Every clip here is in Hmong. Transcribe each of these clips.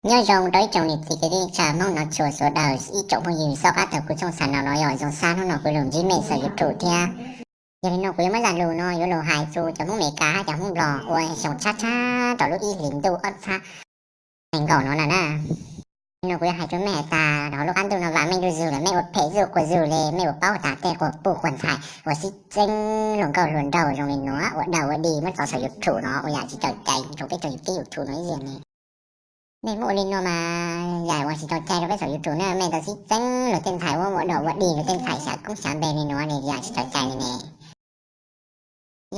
Nyob zoo rau ib tsoom niam txiv kwv tij neej tsa Hmoob no txhua txhua daws, ib tsoom phooj ywg xauj qab tawm kuv tsooj xav no no yog Zoo Xab hnub no kuv lug ntsib mej saum YouTube thiab. Yog li no kuv yuav muab zaj lug no yuav lug hais txug cov Hmoob Amelikas hab cov Hmoob Nplog ua xyoo tshab tshab rau lub ib hlis ntuj ob txhab nees nkaum no na na. Yog li no kuv yuav hais rau mej has tas, rau lub qab ntuj no vam meej zuj zug lawm, mej ua phem zuj quas zug le, mej ua paub tas tej quas puj quas ntxhais uas sib txeeb luag nkauj hluas nraug zoo li nuav ua dog ua dig muab tso saum YouTube no ua yam tsis tau cai rau peb tsoom YouTube no ib yam ne. Mej muab ua li no mas yam uas tsis tau cai rau peb saum YouTube na, mej tau sib txeeb luag tej ntxhais ua ua dog ua dig, luag tej ntxhais xyav koob xyav npe li nuav ne, yam tsis tau cai li ne.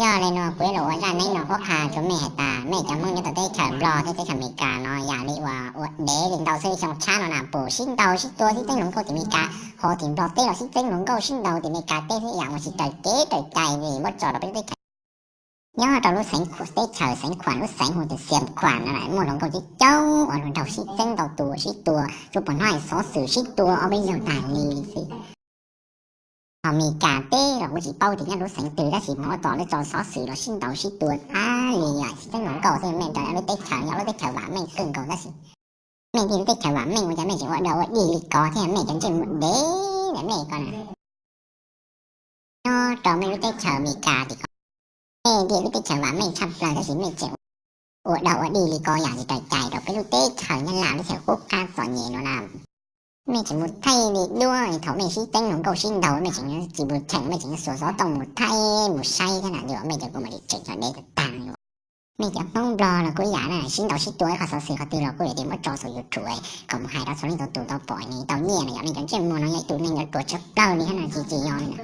Yog li no kuv yuav lug ua zaj neeb no qhuab qha rau mej has tas, mej cov Hmoob nyob tau teb chaws Nplog thiab teb chaws Amelikas no yam li uas ua dev li ntau xwb, xyoo tshab no na puas sib ntaus sib tua sib txeeb luag nkauj tim Amelikas, ho tim Nplog teb los sib txeeb luag nkauj sib ntaus tim Amelikas teb xwb, yam uas tsis raws kev raws cai li muab tso rau peb lub teb chaws. Nyob rau lub xeev, teb chaws xeev Khuam, lub xeev hu tias Xiam Khuam no muaj luag nkauj coob coob uas luag nraug sib txeeb ntau tus sib tua, tsuas pom hnov xov xwm sib tua ob peb zaug tag li xwb. Ho Amelikas teb los kuv tsis paub tias nyob lub xeev twg, tab sis moog ua tom lub tso xov xwm los sib ntaus sib tua tag li, sib txeeb luag nkauj xwb. Mej nrog lub teb chaws, nyob lub teb chaws vam meej kawg nkaus tab sis mej nti lub teb chaws vam meej ua cas mej tseem ua dog ua dig li ko thiab, mej cov ntsej muag dev na mej ko na. Nyob rau mej lub teb chaws Amelikas tim ko, mej nti lub teb chaws vam meej tshaj plaws tab sis mej tseem ua dog ua dig li ko yam tsis raws cai rau peb lub teb chaws Nyab Laj, teb chaws qub qab txom nyem no na. Mej tseem mus thaij li duab, thaum mej sib txeeb luag nkauj sib ntaus mej tseem tsis mus cheem, mej tseem xuas xov tooj mus thaij mus saib thiab na, yog mej cov kuv mam li tseem cov dev tag tag. Mej cov Hmoob Nplog los kuj yam na, sib ntaus sib tua ib qho xov xwm qhov twg los kuj yuav tias muab tso saum YouTube kom mus hais rau txhua leej txhua tus tau pom es tau nyiaj na, yog mej cov ntsej muag no yog ib tug neeg yuav ruam tshaj plaws li hab no tsis tsis yog li na.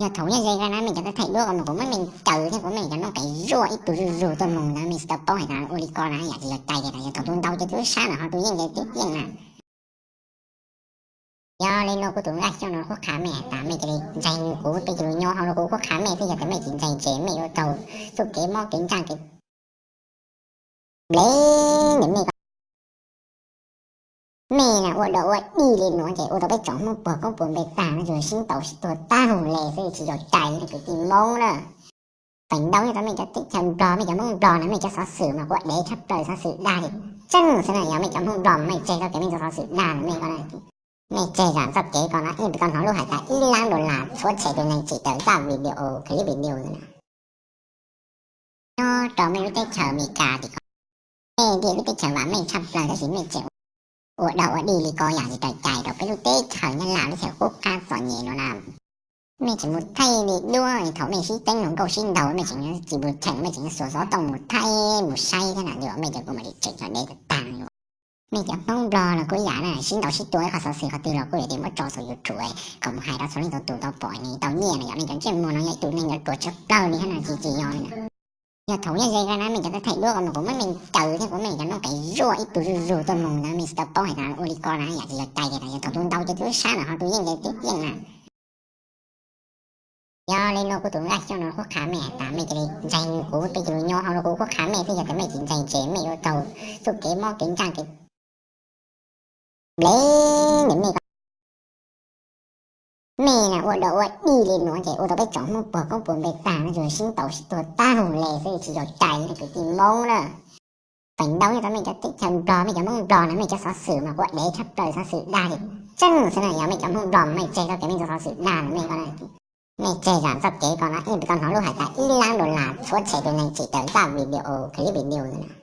Yog thaum nyob ze na mej cov thaij duab ko mas kuv muab mej ncaws thiab kuv muab mej cov noob qes zuaj ib tug zuj zug tuaj mus ntawd mej tsis tau paub hais tias ua li ko na yam tsis yog cai li na, yog thaum tus ntau ces twb sab na, ho tus yeej ces twb yeej na. Yog li no kuv tus nqaj xyooj no qhuab qha mej has tas mej cia li ntseeg kuv, peb cia li nyob hauv no kuv qhuab qha mej thiab, yog tias mej tsis ntseeg ces mej yuav raug txuj kev mob kev ntsaj kev nplej ne mej ko. Mej na ua dog ua dig li nuav ces ua rau peb tsoom Hmoob puag koob puag npe tag no, tsuas sib ntaus sib tua tag le xwb tsis yog cai li kwv tij Hmoob na. Feem ntau nyob rau mej cov teb chaws Nplog, mej cov Hmoob Nplog na mej cov xov xwm mas quav dev tshaj plaws, xov xwm dag li tseeb xwb na, yog mej cov Hmoob Nplog mas mej tseg txoj kev mej txoj xov xwm dag na mej ko na. Mej tseg zam txoj kev ko no ib pes tau hnov lub hais tas ib lab dollar tshuav tshem tus neeg tsim tawm zaj video, clip video na. Nyob rau mej lub teb chaws Amelikas tim ko, mej nti lub teb chaws vam meej tshaj plaws tab sis mej tseem ua dog ua dig li ko yam tsis raws cai rau peb lub teb chaws Nyab Laj, teb chaws qub qab txom nyem no na. Mej tseem mus thaij li duab, thaum mej sib txeeb luag nkauj sib ntaus mej tseem tsis mus cheem, mej tseem xuas xov tooj mus thaij mus saib thiab na, yog mej cov kuv mam li tseem cov dev tag tag. Mej cov Hmoob Nplog los kuj yam na, sib ntaus sib tua ib qho xov xwm qhov twg los kuj yuav tias muab tso saum YouTube kom mus hais rau txhua leej txhua tus tau pom es tau nyiaj na, yog mej cov ntsej muag no yog ib tug neeg yuav ruam tshaj plaws li hab no tsis tsis yog li na. Yog thaum nyob ze na mej cov thaij duab ko mas kuv muab mej ncaws thiab kuv muab mej cov noob qes zuaj ib tug zuj zug tuaj mus ntawd mej tsis tau paub hais tias ua li ko na yam tsis yog cai li na, yog thaum tus ntau ces twb sab na, ho tus yeej ces twb yeej na. Yog li no kuv tus nqaj xyooj no qhuab qha mej has tas mej cia li ntseeg kuv, peb cia li nyob hauv no kuv qhuab qha mej thiab, yog tias mej tsis ntseeg ces mej yuav raug txuj kev mob kev ntsaj kev nplej ne mej ko. Mej na ua dog ua dig li nuav ces ua rau peb tsoom Hmoob puag koob puag npe tag no, tsuas sib ntaus sib tua tag le xwb tsis yog cai li kwv tij Hmoob na. Feem ntau nyob rau mej cov teb chaws Nplog, mej cov Hmoob Nplog na mej cov xov xwm mas quav dev tshaj plaws, xov xwm dag li tseeb xwb na, yog mej cov Hmoob Nplog mas mej tseg txoj kev mej txoj xov xwm dag na mej ko na. Mej tseg zam txoj kev ko no ib pes tau hnov lub hais tas ib lab dollar tshuav tshem tus neeg tsim tawm zaj video, clip video na.